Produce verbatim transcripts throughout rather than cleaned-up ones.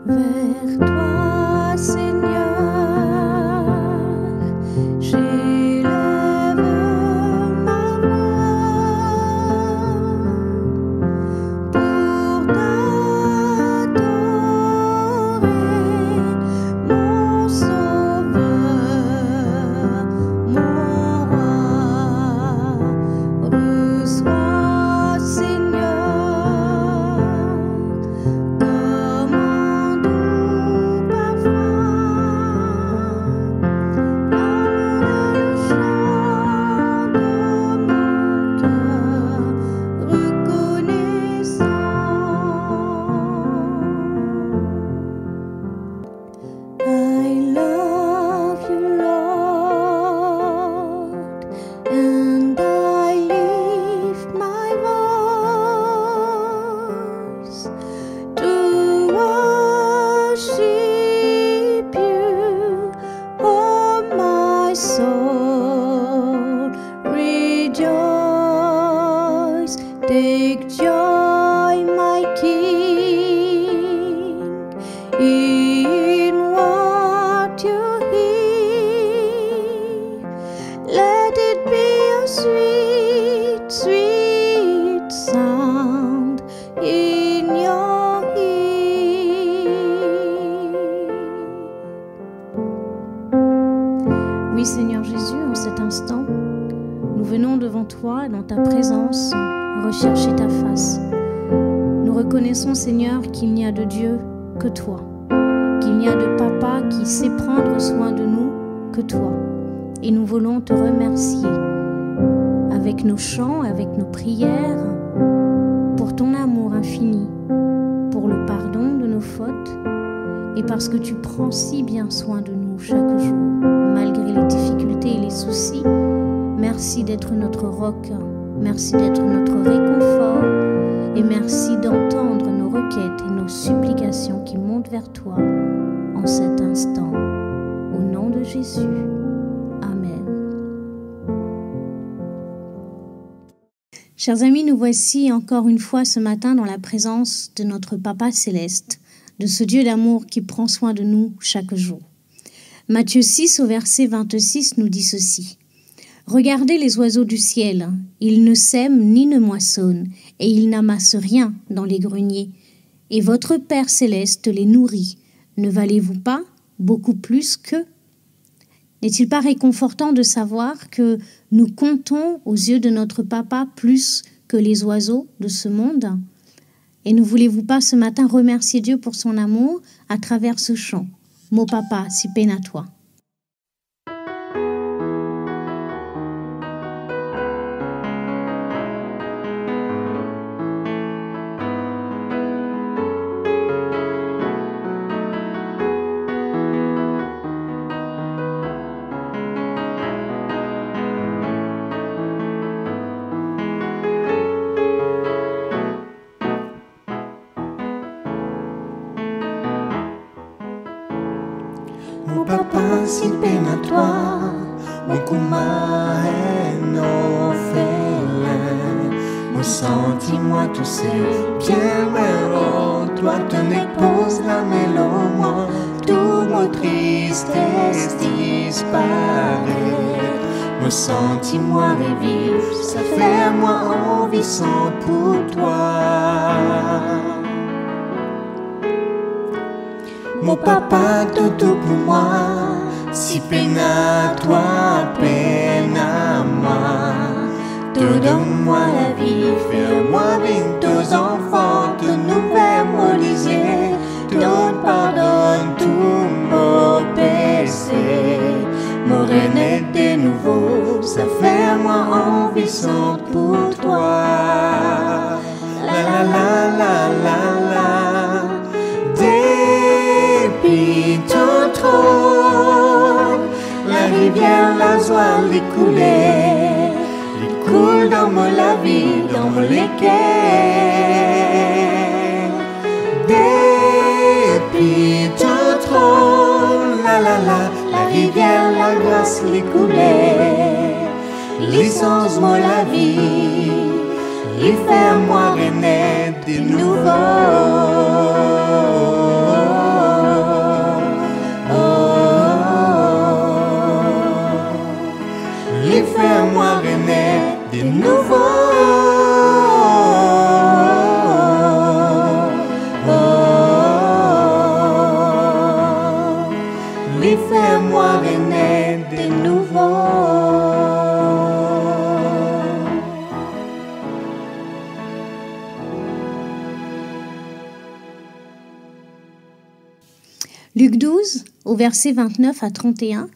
Vers toi, Seigneur, j'élève ma voix pour t'adorer, mon Sauveur, mon Roi. Reçois, Seigneur, comme un doux parfum, l'amour et le chant de mon cœur reconnaissant. I love you, Lord, and I lift my voice to worship you. Oh, my soul, rejoice, take joy, my King, in what you hear. Let it be a sweet, sweet sound in your ear. Oui, Seigneur Jésus, en cet instant, nous venons devant toi, dans ta présence, rechercher ta face. Nous reconnaissons, Seigneur, qu'il n'y a de Dieu que toi, qu'il n'y a de papa qui sait prendre soin de nous que toi. Et nous voulons te remercier avec nos chants, avec nos prières, pour ton amour infini, pour le pardon de nos fautes, et parce que tu prends si bien soin de nous chaque jour, malgré les difficultés et les soucis. Merci d'être notre roc, merci d'être notre réconfort, et merci d'entendre nos requêtes et nos supplications qui montent vers toi en cet instant. Au nom de Jésus. Amen. Chers amis, nous voici encore une fois ce matin dans la présence de notre Papa Céleste, de ce Dieu d'amour qui prend soin de nous chaque jour. Matthieu six au verset vingt-six nous dit ceci : « Regardez les oiseaux du ciel, ils ne sèment ni ne moissonnent, et ils n'amassent rien dans les greniers, et votre Père Céleste les nourrit. Ne valez-vous pas beaucoup plus qu'eux ? » N'est-il pas réconfortant de savoir que nous comptons aux yeux de notre Papa plus que les oiseaux de ce monde ? Et ne voulez-vous pas ce matin remercier Dieu pour son amour à travers ce chant : « Mo Papa, si pena twa. » Mo Papa, si pena twa, mo kouma enn orfelin. Mo santi mwa tousel, bien lwin ar twa, to nek poz lame lor mwa, tou mo tristes disparet. Mo santi mwa reviv, sa fer mwa anvi sant pou twa. Mo Papa, to tou pou mwa, si pena twa, pena mwa. To donn mwa lavi, fer mwa vinn to zanfan, to ouver mo lizie, to pardonn tou mo pese. Mo rene de nouvo, sa fer mwa anvi sant pou twa. La, la, la, la, la, la. Depi to tronn, larivier lazwa li koule, li koul dan mo lavi, dan mo leker. Depi to tronn, la, la, la, larivier lagras li koule. Li sanz mo lavi, li fer mwa renet de nouvo. Luc douze, au verset vingt-neuf à trente et un,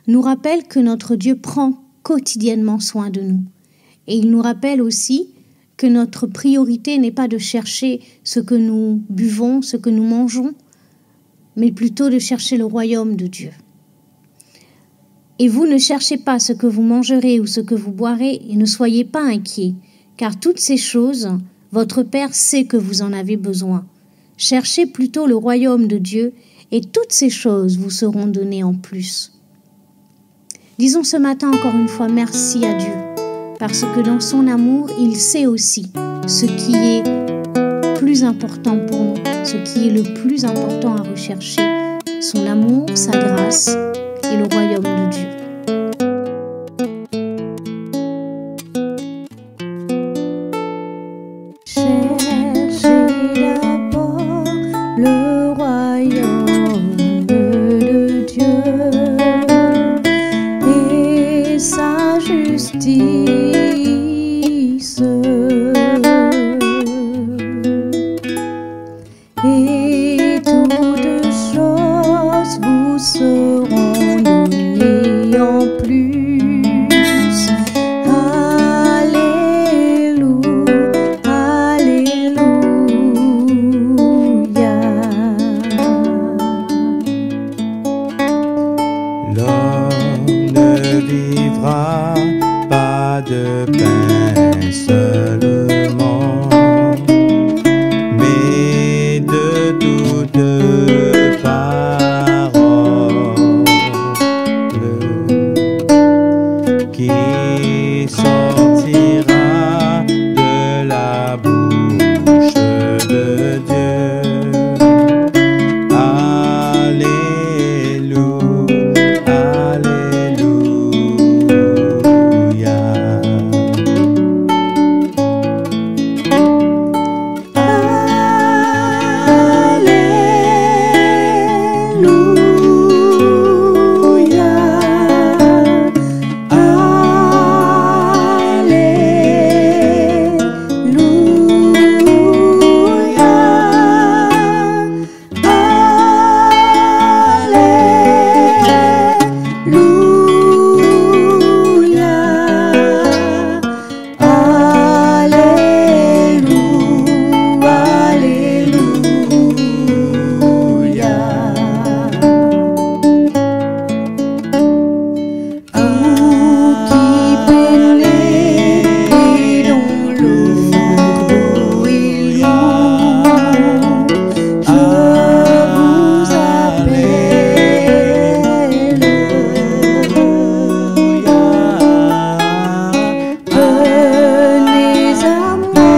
nous rappelle que notre Dieu prend quotidiennement soin de nous. Et il nous rappelle aussi que notre priorité n'est pas de chercher ce que nous buvons, ce que nous mangeons, mais plutôt de chercher le royaume de Dieu. Et vous, ne cherchez pas ce que vous mangerez ou ce que vous boirez, et ne soyez pas inquiets, car toutes ces choses, votre Père sait que vous en avez besoin. Cherchez plutôt le royaume de Dieu, et toutes ces choses vous seront données en plus. Disons ce matin encore une fois merci à Dieu, parce que dans son amour, il sait aussi ce qui est plus important pour nous, ce qui est le plus important à rechercher, son amour, sa grâce et le royaume de Dieu. Cherchez d'abord le royaume de Dieu et sa justice. Et toutes choses vous seront données en plus. Alléluia, alléluia. L'homme ne vivra pas de pain seulement, mais de toute parole qui sortira de la bouche de Dieu. Alléluia, alléluia. Alléluia, alléluia. Alléluia, alléluia, alléluia. Vous qui peinez et dont le fardeau est lourd, je vous appelle. Venez à moi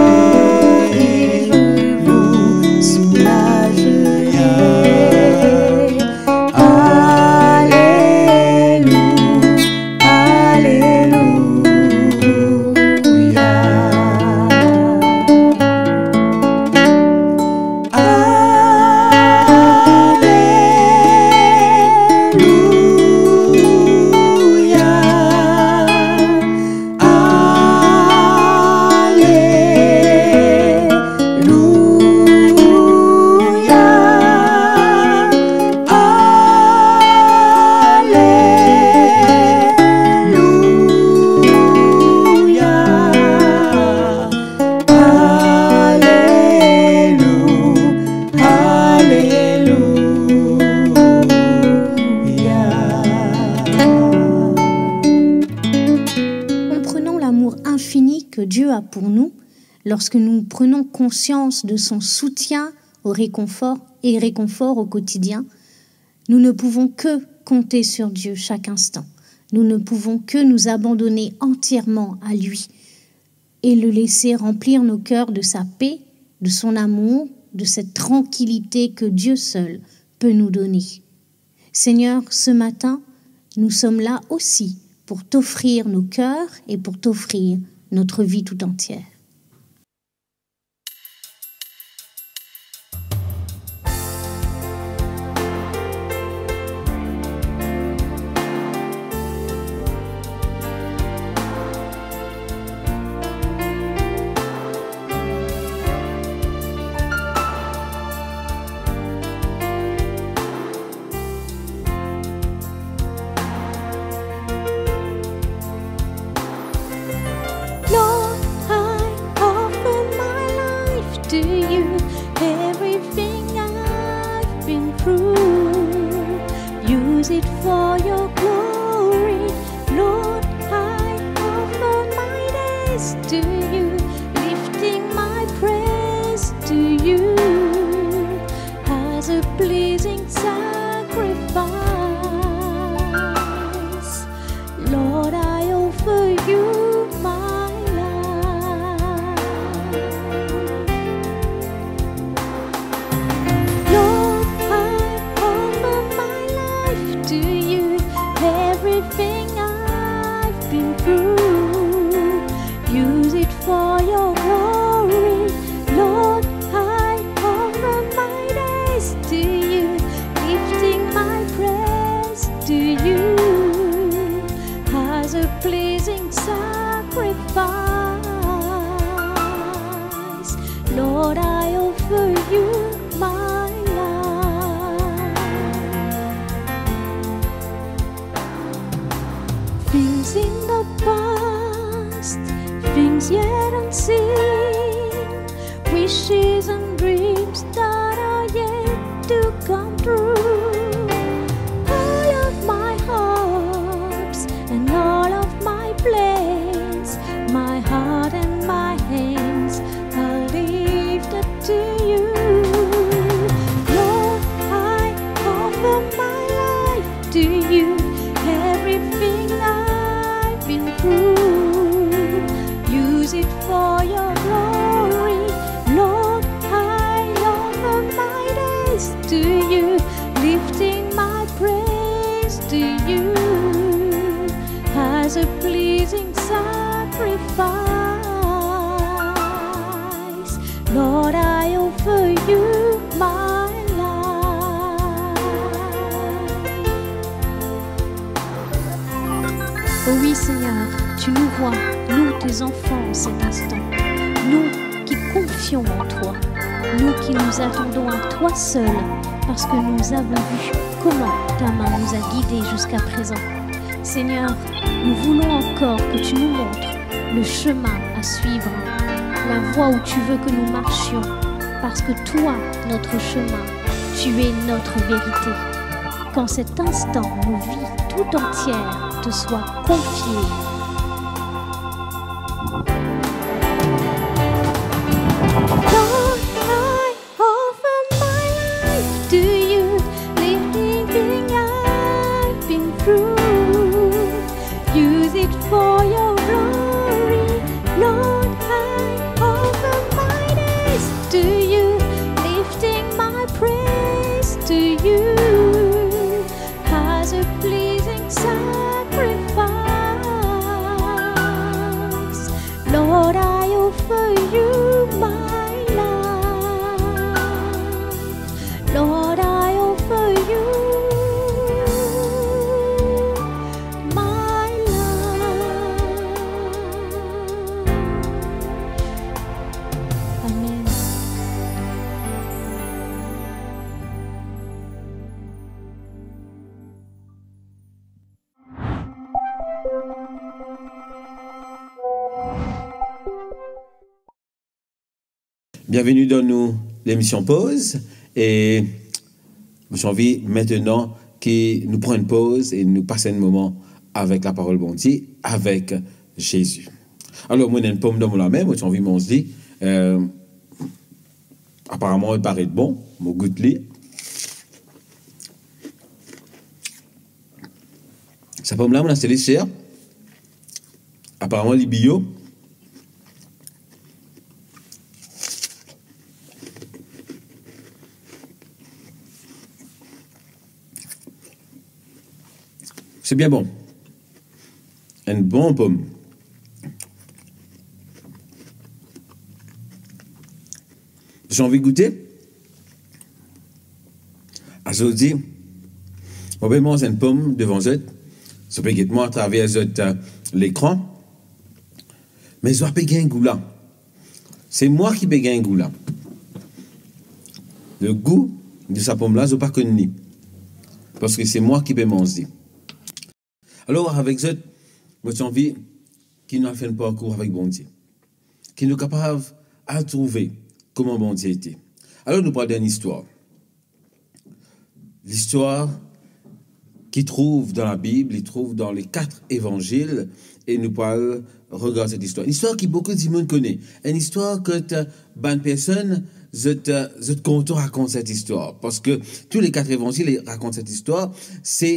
et je vous soulagerai. Alléluia, alléluia. Alléluia, alléluia. Alléluia, alléluia, alléluia. Comprenons l'amour infini que Dieu a pour nous lorsque nous prenons conscience de son soutien au réconfort et réconfort au quotidien. Nous ne pouvons que compter sur Dieu chaque instant. Nous ne pouvons que nous abandonner entièrement à lui et le laisser remplir nos cœurs de sa paix, de son amour, de cette tranquillité que Dieu seul peut nous donner. Seigneur, ce matin, nous sommes là aussi pour t'offrir nos cœurs et pour t'offrir notre vie tout entière. to you. Everything I've been through, use it for your glory. Lord, I offer my days to you, lifting my praise to you as a pleasing sacrifice. Lord, I offer you my life. Lord, I offer my life to you. Everything I've been through, use it for your glory. Lord, I offer my days to you, lifting my praise to you as a pleasing sacrifice. Lord, I offer you my life. Things in the past, things yet unseen, wishes and dreams that are yet to come true. All of my hopes and all of my plans, my heart and my hands are lifted to you. Lord, I offer my life to you. Everything I've been through, use it for your glory. Lord, I offer my days to you, lifting my praise to you as a pleasing sacrifice. Lord, I offer you my life. Oh oui, Seigneur, tu nous vois, nous, tes enfants, en cet instant. Nous qui confions en toi, nous qui nous attendons à toi seul, parce que nous avons vu comment ta main nous a guidés jusqu'à présent. Seigneur, nous voulons encore que tu nous montres le chemin à suivre, la voie où tu veux que nous marchions, parce que toi, notre chemin, tu es notre vérité. Qu'en cet instant, nos vies tout entières te soient confiées. Lord, I offer my life to you, everything I've been through. Use it for your glory. Lord, I offer my days to you, lifting my praise to you as a pleasing sacrifice. Lord, I offer you my life. Lord, I offer you my life. Amen. Bienveni dan nou lemision Poz, e mo ti anvi aster ki nou pran enn poz e nou pas enn moman avek laparol Bondie, avek Zezi. Alor, mo ena enn pom dan mo lame, mo ti anvi manz li. Eh, aparaman, li paret bon, mo gout li. Sa pom la, mo aste li ser. Aparaman, li bio. Se bien bon. Enn bon pom. Zot anvi goute? Azordi, mo pe manz enn pom devan zot. Zot pe get mwa atraver zot, eh, lekran. Me zot pa pe gagn gou la. Se mwa ki pe gagn gou la. Le gou de sa pom la, zot pa konn li. Parski se mwa ki pe manz li. Alor, avek zot, mo ti anvi ki nou al fer enn parkour avek Bondie. Ki nou kapav al trouve kouma Bondie ete. Alor, nou pral dan enn istwar. Listwar ki trouv dan Labib, li trouv dan le kat Evanzil, e nou pral regard set istwar. Enn istwar ki boukou dimoun kone. Enn istwar kot bann personn, zot, zot kontan rakont set istwar, parski tou le kat Evanzil rakont set istwar. Se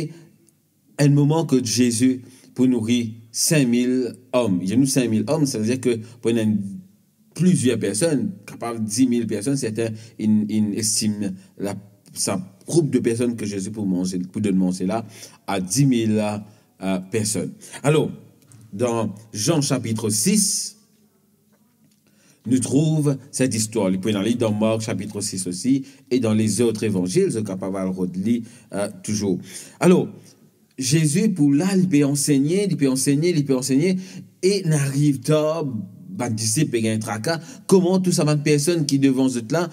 enn moman kot Zezi pou nouri sink mil om. Zezi nouri sink mil om, savedir ke pou ena enn plizier personn, kapav dis mil personn, sertin inn, inn estim la, sa group de personn ke Zezi pou manze, pou donn manze la a dis mil, eh, personn. Alor, dan Zan sapit sis, nou trouv set istwar. Li pou ena li dan Mark sapit sis osi, e dan lezot Evanzil, zot kapav al rod li, eh, touzour. Alor, Zezi pou la, li pe ansegne, li pe ansegne, li pe ansegne, e inn ariv tar, bann disip pe gagn traka, kouma tou sa bann personn ki devan zot la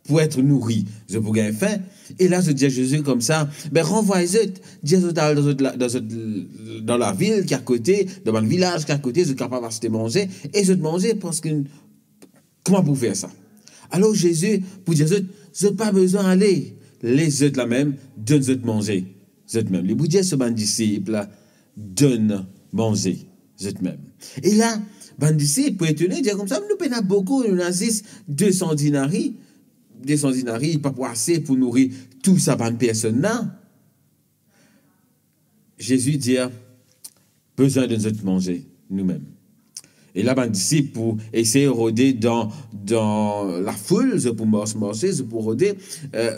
pou et nouri, zot pou gagn fin. E la, zot dir Zezi koumsa, be, ranvway zot, dir zot al dan zot la, dan zot, dan lavil ki akote, dan bann vilaz ki akote, zot kapav aste manze, e zot manze, parski kouma pou fer sa? Alor Zezi pou dir zot, zot pa bizin ale, les zot lamem donn zot manze zot mem. Li pou dir so bann disip, donn manze zot mem. E la, bann disip pou etone, dir koumsa, nou pena boukou, nou ena zis de san dinari. De san dinari, pa pou ase pou nouri tou sa bann personn la. Zezi dir, bizin donn zot manze nou mem. E la, bann disip pou esey rode dan, dan lafoul, zot pou mars, marse, zot pou rode, eh,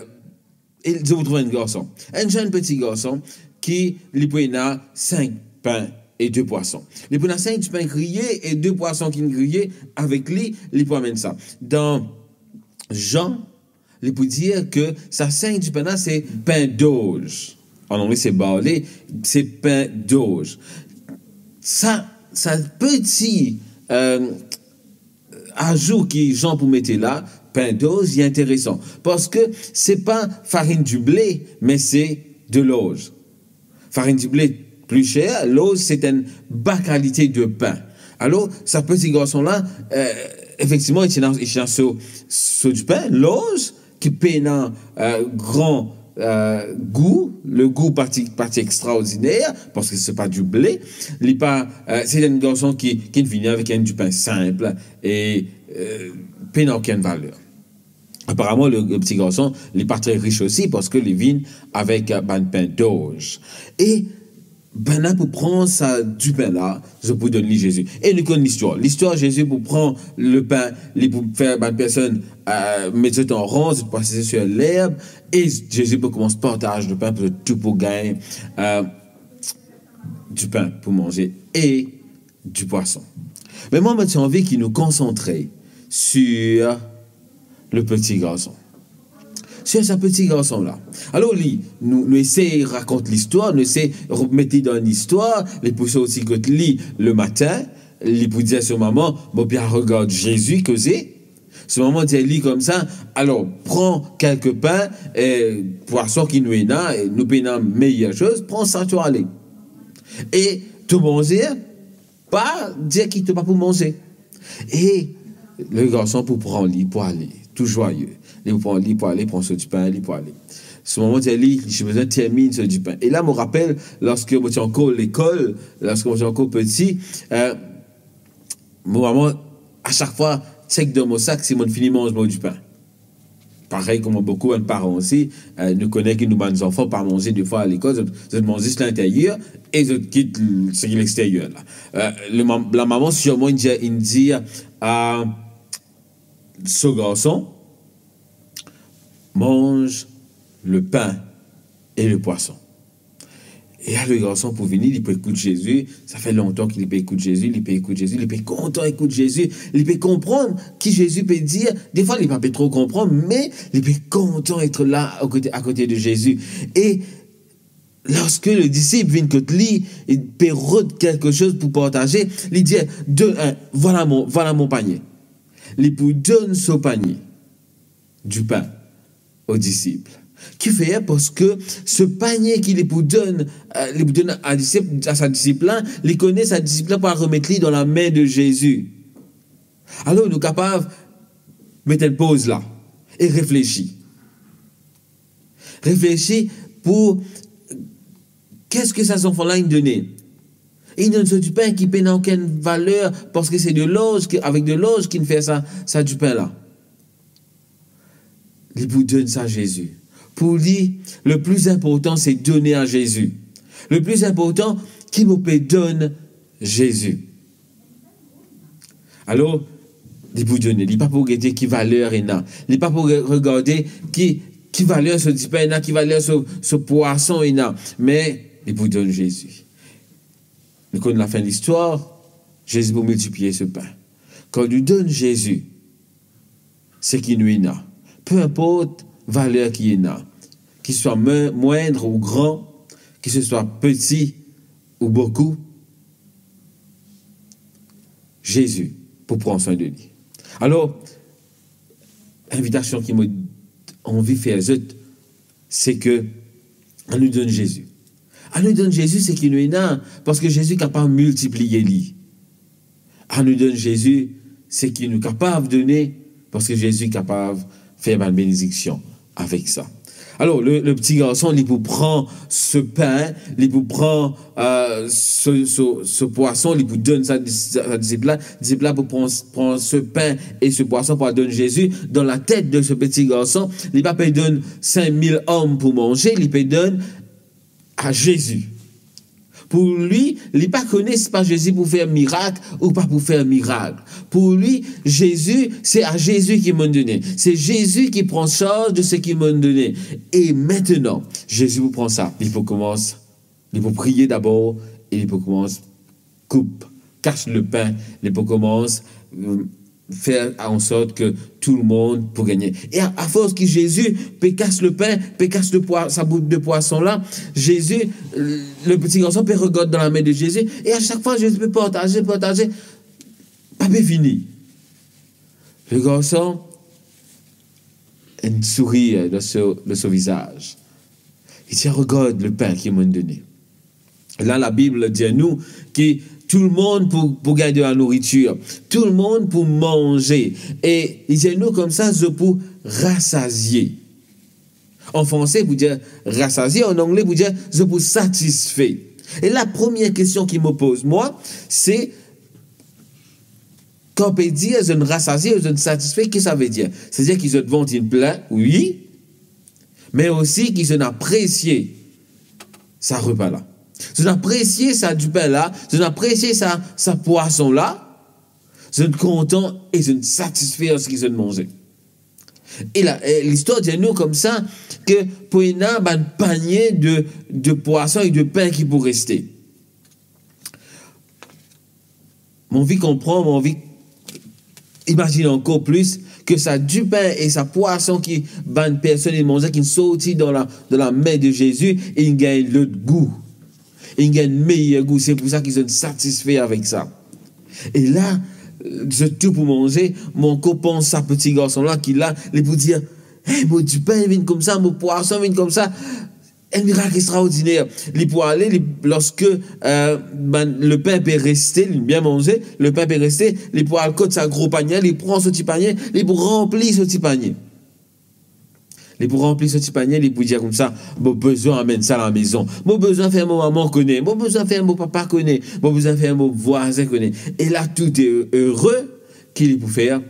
e zot pou trouv enn garson. Enn zenn piti garson ki li pou ena sink pin e de pwason. Li pou ena sink dipin griye e de pwason ki griye avek li, li pou amenn sa. Dan Zan, li pou dir ke sa sink dipin la se pin d'orz. An angle se barley, se pin d'orz. Sa, sa piti, eh, azou ki Zan pou mete la, pin d'orz, li interesan. Parski se pa farinn dible, me se de l'orz. Farinn dible pli ser, l'orz se enn ba kalite de pin. Alor, sa piti garson la, eh, efektivman, li ti ena, li ti ena so, so dipin, l'orz, ki pena, eh, gran, eh, gou, le gou pa ti, pa ti extraordiner, parski se pa dible, li pa, eh, se enn garson ki, ki vini avek enn dipin sinp e, eh, pena okenn valer. Aparaman, le, le piti garson, li pa tre ris osi, parski li vinn avek, eh, bann pin d'orz. E bann la pou pran sa dipin la, zot pou donn li Zezi. E nou konn listwar. Listwar, Zezi pou pran le pin, li pou fer bann personn, eh, met zot an ran, zot pou asize sir lerb, e Zezi pou koumans partaz le pin pou zot tou pou gagn, eh, dipin pou manze e dipwason. Me mwa, mo ti anvi ki nou konsantre sir le piti garson. Sir sa piti garson la. Alor li, nou, nou esey rakont listwar, nou esey remete dan listwar, li pou sorti kot li le matin, li pou dir so mama, "Mo pe al regard Zezi koze." So mama dir li koumsa, "Alor, pran kelke pin, eh, pwason ki nou ena, eh, nou pena meyer soz, pran sa, to ale. E to manze, pa dir ki to pa pou manze." E le garson pou pran li pou ale, tou zwaye. Li pou pran li pou ale, pran so dipin, li pou ale. So mama dir li, li ti bizin terminn so dipin. E la, mo rapel, lorski mo ti ankor lekol, lorski mo ti ankor piti, eh, mo mama, a sak fwa, chek dan mo sak si mo fini manz mo dipin. Parey kouma boukou bann paran osi, eh, nou kone ki nou bann zanfan pa manze defwa lekol, zot, zot manz zis linteryer e zot kit l-, seki lexteryer la. Eh, le mam-, lamama sirman inn dir, inn dir a so garson, "Manz le pin e le pwason." E la, le garson pou vini, li pou ekout Zezi. Sa fer lontan ki li pe ekout Zezi, li pe ekout Zezi, li pe kontan ekout Zezi, li pe konpran ki Zezi pe dir. Defwa, li pa pe tro konpran, me li pe kontan et la akote, akote de Zezi. E lorski le disip vinn kot li, li pe rod kelke soz pou partaze, li dir, "De, eh, vwala mo, vwala mo panie." Li pou donn so panie dipin o disip. Kifer? Parski so panie ki li pou donn, eh, li pou donn a disip, a sa disip la, li kone sa disip la pou al remet li dan lame de Zezi. Alor, nou kapav met enn poz la e reflesi. Reflesi pou, qu'est-ce que sa zanfan la inn done? Inn donn so dipin ki pena okenn valer, parski se de lor, ki, avek de lor ki'nn fer sa, sa dipin la. Li pou donn sa Zezi. Pou li, le pli inportan, se done a Zezi. Le pli inportan, ki mo pe donn Zezi. Alor, li pou done, li pa pou gete ki valer ena, li pa pou re-, regarde ki, ki valer so dipin ena, ki valer so, so pwason ena, me li pou donn Zezi. Nou konn lafin listwar, Zezi pou miltipliye so pin. Kan nou donn Zezi seki nou ena, pe inport valer ki ena, ki swa mi-, mwin ou gran, ki se swa peti ou boukou, Zezi pou pran swin de li. Alor, invitasion ki mo anvi fer zot, se ke anou donn Zezi. Anou donn Zezi seki nou ena, parski Zezi kapav miltipliye li. Anou donn Zezi seki nou kapav done, parski Zezi kapav fer bann benediksion avek sa. Alor, le, le pti garson, li pou pran so pin, li pou pran, eh, so, so, so pwason, li pou donn sa, sa disip la. Disip la pou pran, pran so pin e so pwason pou al donn Zezi. Dan latet de so pti garson, li pa pe donn sink mil om pou manze, li pe donn a Zezi. Pou li, li pa kone si pa Zezi pou fer mirak ou pa pou fer mirak. Pou li, Zezi, se a Zezi ki mo'nn done. Se Zezi ki pran sarz de seki mo'nn done. E aster, Zezi pou pran sa. Li pou koumans, li pou priye dabor e li pou koumans koup, kas lepin, li pou koumans, mm, fer ansort ke tou lemonn pou gagne. E a, afors ki Zezi pe kas lepin, pe kas lepwa-, sa bout de pwason la, Zezi, le pti garson pe regard dan lame de Zezi, e a sak fwa Zezi pe partaze, partaze, pa pe fini. Le garson, enn sourir dan so, dan so vizaz. Li dir, "Regard lepin ki mo'nn done." La, Labib dir nou ki tou lemonn pou, pou gagn de la nouritir, tou lemonn pou manze. E li dir nou koumsa, zot pou rasazie. An franse, pou dir rasazie, an angle, pou dir zot pou satisfe. E la, premie kestion ki mo poz mwa, se, kan pe dir zot rasazie, zot satisfe, ki sa ve dir? Savedir ki zot vant inn plin, wi, me osi ki zot apresie sa repa la. Zot apresie sa dipin la, zot apresie sa, sa pwason la, zot kontan e zot satisfe ar seki zot manze. E la, e listwar dir nou koumsa ke pou ena bann panie de, de pwason e de pin ki pou reste. Mo anvi konpran, mo anvi imazinn ankor plis ke sa dipin e sa pwason ki bann personn inn manze, ki sorti dan la, dan lame de Zezi, inn gagn lot gou. Inn gagn meyer gou. Se pou sa ki zot satisfe avek sa. E la, zot tou pou manze, mo ankor pans sa pti garson la ki la, li pou dir, "Hey, mo dipin vinn koumsa, mo pwason vinn koumsa." Enn mirak extraordiner. Li pou ale, li, lorske, eh, bann, lepin pe reste, li bien manze, lepin pe reste, li pou al kot sa gro panie, li pran so ti panie, li pou ranpli so ti panie. Li pou ranpli so ti panie, li pou dir koumsa, "Mo bizin amenn sa lamezon. Mo bizin fer mo mama kone. Mo bizin fer mo papa kone. Mo bizin fer mo vwazin kone." E la, tou ere ki li pou fer,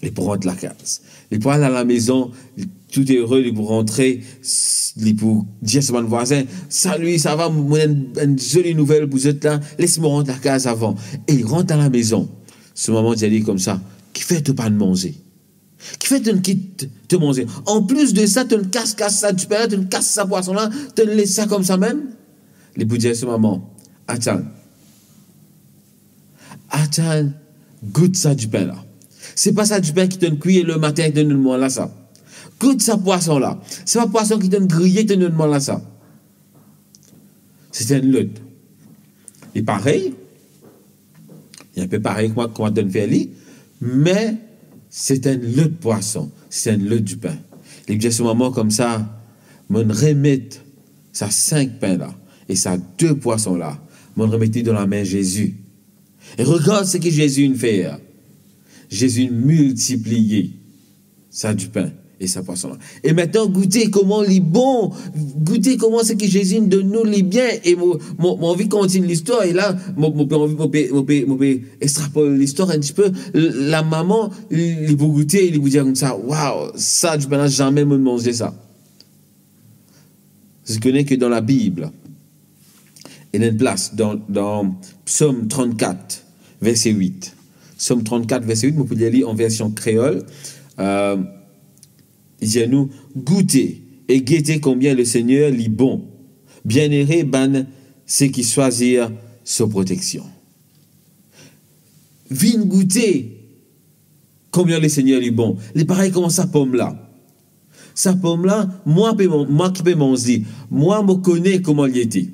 li pou rant lakaz. Li pou al lamezon, li tou ere, li pou rantre, s-, li pou dir so bann vwazin, "Sali, sava, mo ena enn, enn zoli nouvel pou zot la, les mo rant lakaz avan." E li rant lamezon. So mama dir li koumsa, "Kifer to pa'nn manze? Kifer to'nn kit to manze? Anplis de sa, to'nn kas, kas sa dipin la, to'nn kas sa pwason la, to'nn les sa koumsa mem?" Li pou dir so mama, "Atann. Atann, gout sa dipin la. Se pa sa dipin ki to'nn kwi lematin ki to'nn donn mwa la sa. Gout sa pwason la. Se pa pwason ki to'nn griye ki to'nn donn mwa la sa. Se enn lot. Li parey, li inpe parey kouma, kouma to'nn fer li, me se enn lot pwason, se enn lot dipin." Li dir so mama koumsa, "Mo'nn remet sa sink pin la e sa de pwason la, mo'nn remet li dan lame Zezi. E regard seki Zezi inn fer. Zezi inn miltipliye sa dipin e sa pwason la. E aster, goute kouma li bon, goute kouma seki Zezi donn nou li bien. E mo, mo, mo anvi kontign listwar, e la, mo, mo pe anvi, mo pe, mo pe, mo pe extrapol listwar enn tipe. L-, lamama, li, li pou goute, li pou dir koumsa, "Waw, sa dipin la, zame mo manze sa." Zot kone ki dan Labib, ena enn plas dan, dan Psom trannkat, verse wit. Psom trannkat, verse wit, mo pou lir li an version kreol. Euh, li dir nou, "Goute e gete konbien Lesegner li bon. Bienere bann seki swazir so proteksion." Vinn goute konbien Lesegner li bon. Li parey kouma sa pom la. Sa pom la, mwa pe man-, mwa ki pe manz li, mwa mo kone kouma li ete.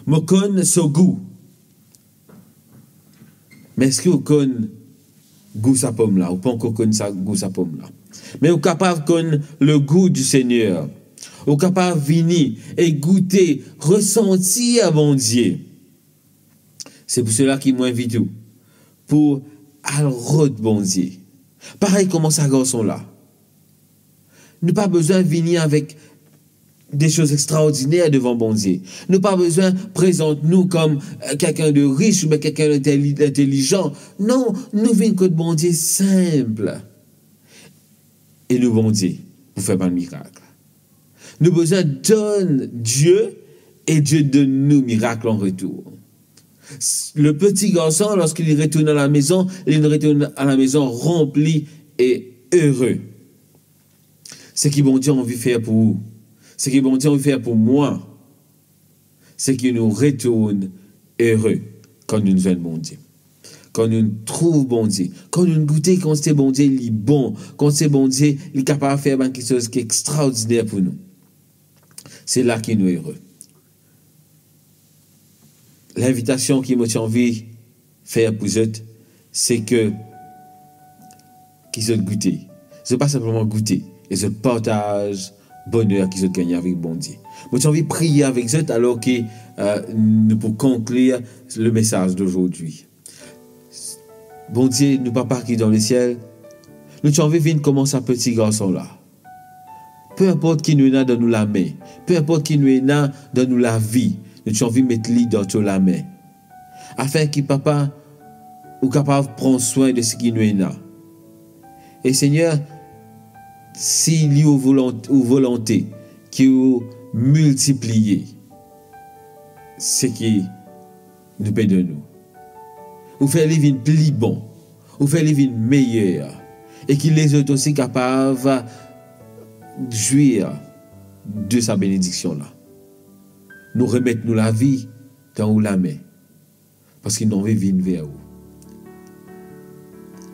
Mo konn so gou. Me eski ou konn gou sa pom la? Ou pankor konn sa gou sa pom la. Me ou kapav konn le goût du Seigneur. Ou kapav vini e goute, resantir Bondie. Se pou sela ki mo invit ou pou al rod Bondie. Parey kouma sa garson la. Nou pa bizin vini avek de soz extraordiner devan Bondie. Nou pa bizin prezant nou kom, eh, kelkenn de ris oubien kelkenn inteli-, intelizan. Non, nou vinn kot Bondie sinp. E nou Bondie pou fer bann mirak. Nou bizin donn Die e Die donn nou mirak an retour. Le peti garson, lorski li retourn a la mezon, li retourn a la mezon ranpli e ere. Seki Bondie anvi fer pou ou, seki Bondie anvi fer pou mwa, seki nou retourn ere kan nou zwenn Bondie, kan nou trouv Bondie, kan nou goute kouma Bondie li bon, kouma Bondie li kapav fer bann kiksoz ki extraordiner pou nou. Se la ki nou ere. Linvitasion ki mo ti anvi fer pou zot, se ke, ki zot goute. Zot pa sinpleman goute, e zot partaz boner ki zot gagne avek Bondie. Mo ti anvi priye avek zot, alor ki, eh, nou pou konklir le mesaz d'aujourd'hui. Bondie, nou Papa ki dan lesiel, nou ti anvi vinn kouma sa peti garson la. Pe inport ki nou ena dan nou lame, pe inport ki nou ena dan nou lavi, nou ti anvi met li dan to lame. Afin ki, Papa, ou kapav pran swin de seki nou ena. E Segner, si li ou volont-, ou volonte ki ou miltipliye seki nou pe donn ou. Ou fer li vinn pli bon, ou fer li vinn meyer, e ki lezot osi kapav zwir de sa benediksion la. Nou remet nou lavi dan ou lame, parski nou anvi vinn ver ou.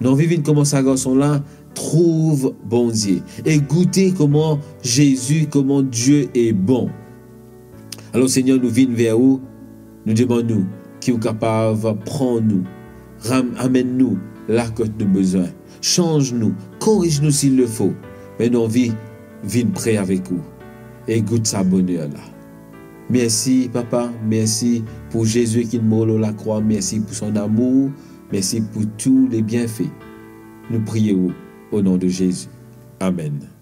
Nou anvi vinn kouma sa garson la, trouv Bondie e goute kouma Zezi, kouma Die e bon. Alor, Segner, nou vinn ver ou, nou demann ou ki ou kapav pran nou, ram-, amenn nou la kot nou bizin, sanz nou, koriz nou si le fo, me nou anvi vinn pre avek ou e gout sa boner la. Mersi, Papa, mersi pou Zezi ki mor lor lakrwa, mersi pou son amour, mersi pou tou le bienfe. Nou priye ou o non de Zezi. Amen.